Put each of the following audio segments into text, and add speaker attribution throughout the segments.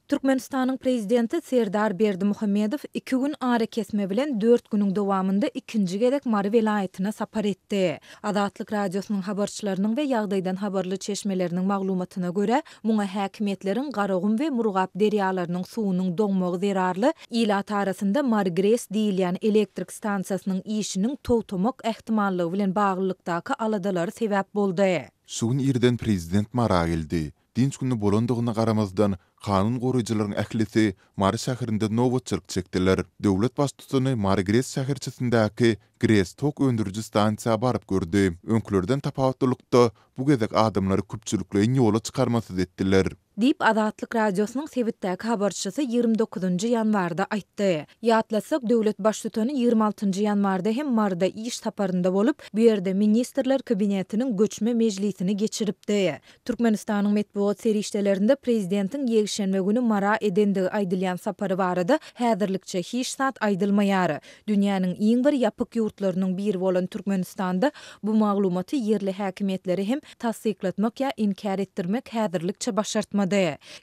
Speaker 1: Türkmenistanyň Prezidenti Serdar Berdimuhamedow iki gün arakesme bilen dört günüň dowamynda ikinji gezek Mary welaýatyna sapar etdi. Azatlyk Radiosynyň habarçylarynyň we ýagdaýdan habarly çeşmeleriniň maglumatyna görä, muňa häkimiýetleriň Garagum we Murgap derýalarynyň suwunyň doňmagy zerarly ilat arasynda Marygres diýilýän elektrik stansiýasynyň işiniň togtamak ähtimallygy bilen baglylykdaky aladalary sebäp boldy.
Speaker 2: Şu gün irden prezident Mara geldi. Dynç güni bolandygyna garamazdan, kanun goraýjylaryň ählisi Mary şäherinde nobatçylyk çekdiler. Döwlet Baştutany Mary GRES şäherçesindäki GRES tok öndüriji stansiýa baryp gördi. Öňkülerden tapawutlylykda, bu gezek adamlary köpçülikleýin ýola çykarmasyz etdiler.
Speaker 1: Diýip, Azatlyk Radiosynyň sebitdäki habarçysy 29 ýanwarda aýtdy. Ýatlatsak, döwlet Baştutany 26 ýanwarda hem Maryda iş saparynda bolup, bu ýerde Ministrler Kabinetiniň göçme mejlisini geçiripdi. Türkmenistanyň metbugat serişdelerinde prezidentiň ýekşenbe güni Mara edendigi aýdylýan sapary barada häzirlikçe hiç zat aýdylmaýar. Dünýäniň iň bir ýapyk ýurtlarynyň biri bolan Türkmenistanda bu maglumaty ýerli häkimiýetlere hem tassyklatmak ýa inkär etdirmek häzirlikçe başartmady.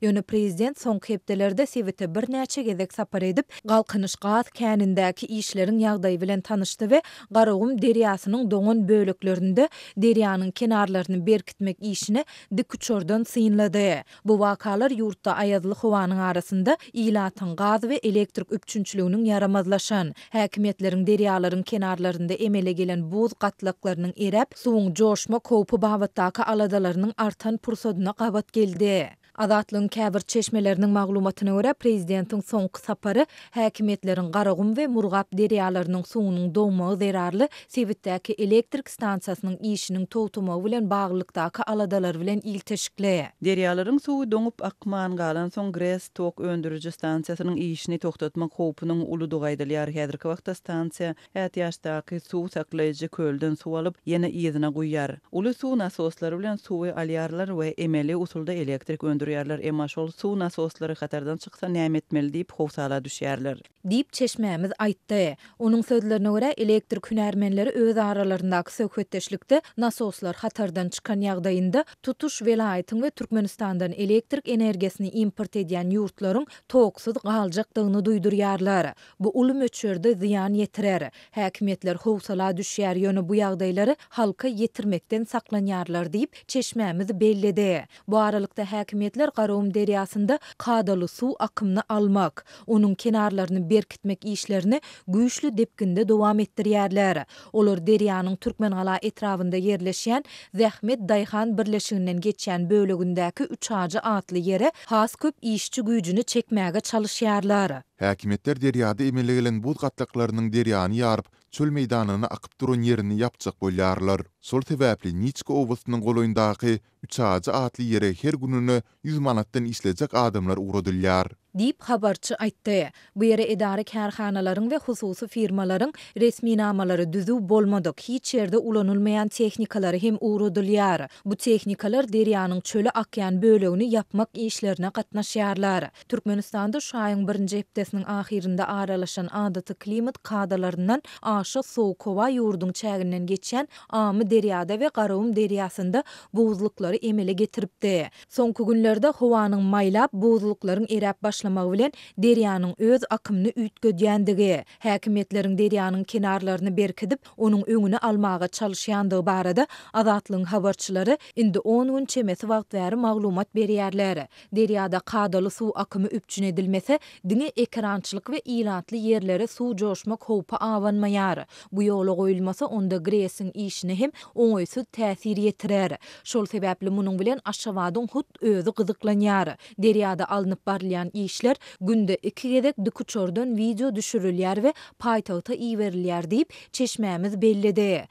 Speaker 1: Ýöne prezident soňky hepdelerde sebite birnäçe gezek sapar edip, Galkynyş gaz känindäki işleriň ýagdaýy bilen tanyşdy we Garagum derýasynyň doňan böleklerinde derýanyň kenarlaryny berkitmek işini dikuçardan synlady. Bu wakalar ýurtda aýazly howanyň arasynda ilatyň gaz we elektrik üpjünçiliginiň ýaramazlaşan, häkimiýetleriň derýalaryň kenarlarynda emele gelen buz gatlaklarynyň eräp, suwuň joşmak howpy babatdaky aladalarynyň artan pursadyna gabat geldi. Azatlygyň käbir çeşmeleriniň maglumatyna görä, prezidentiň soňky sapary häkimiýetleriň Garagum we Murgap derýalarynyň suwunyň doňmagy zerarly sebitdäki elektrik stansiýasynyň işiniň togtamagy bilen baglylykdaky aladalary bilen ilteşikli.
Speaker 3: Derýalaryň suwy doňup akman galansoň, GRES tok öndüriji stansiýasynyň işini togtatmak howpunyň uludygy aýdylýar. Häzirki wagtda stansiýa Ätiýaçdaky suw saklaýjy kölden suw alyp, ýene yzyna guýýar. Uly suw nasoslary bilen suwy alýarlar we emeli usulda elektrik öndürýärler, emma şol suw nasoslary hatardan çyksa näme etmeli diýip howsala düşýärler.
Speaker 1: Diýip, çeşmämiz aýtdy. Onuň sözlerine görä, elektrik hünärmenleri öz aralaryndaky söhbetdeşlikde nasoslar hatardan çykan ýagdaýynda tutuş welaýatyň we Türkmenistandan elektrik energiýasyny import edýän ýurtlaryň toksuz galjakdygyny duýdurýarlar. Bu uly möçberde zyýan ýetirer. Häkimiýetler howsala düşýär, ýöne bu ýagdaýlary halka ýetirmekden saklanýarlar diýip, çeşmämiz belledi. Bu aralykda, häkimiýetler Garagum derýasynda kadaly suw akymyny almak, onuň kenarlaryny berkitmek işlerini güýçli depginde dowam etdirýärler. Olar derýanyň Türkmengala etrabynda ýerleşýän Zähmet daýhan birleşiginden geçýän bölegindäki Üçajy atly ýere has köp işçi güýjüni çekmäge çalyşýarlar.
Speaker 2: Häkimiýetler derýada emele gelen buz gatlaklarynyň derýany ýaryp, çöl meýdanyna akyp duran ýerini ýapjak bolýarlar. Şol sebäpli Niçka obasynyň golaýyndaky Üçajy atly ýere her gününe 100 manatdan işlejek adamlar ugradylýar.
Speaker 1: Diýip, habarçy aýtdy. Bu ýere edara-kärhanalaryň we hususy firmalaryň resminamalary düzüw bolmadyk, hiç ýerde ulanylmaýan tehnikalary hem ugradylýar. Bu tehnikalar derýanyň çöle akýan bölegini ýapmak işlerine gatnaşýarlar. Türkmenistanda şu aýyň birinji hepdesiniň ahyrynda aralaşan adaty klimat kadalaryndan aşa sowuk howa ýurduň çäginden geçýän Amyderýada we Garagum derýasynda buzluklary emele getiripdi. Soňky günlerde howanyň maýlap, buzluklaryň eräp başlamagy bilen derýanyň öz akymyny üýtgedýändigi, häkimiýetleriň derýanyň kenarlaryny berkidip, onuň öňüni almaga çalyşýandygy barada Azatlygyň habarçylary indi on gün çemesi wagt bäri maglumat berýärler. Derýada kadaly suw akymy üpjün edilmese, diňe ekerançylyk we ilatly ýerlere suw joşmak howpy abanmaýar. Bu ýola goýulmasa, onda GRES-iň işine hem oňaýsyz täsir ýetirer. Şol sebäpli munuň bilen Aşgabadyň hut özi gyzyklanýar. Derýada alnyp barylýan işler günde iki gezek dikuçardan wideo düşürilýär we paýtagta iberilýär diýip, çeşmämiz belledi.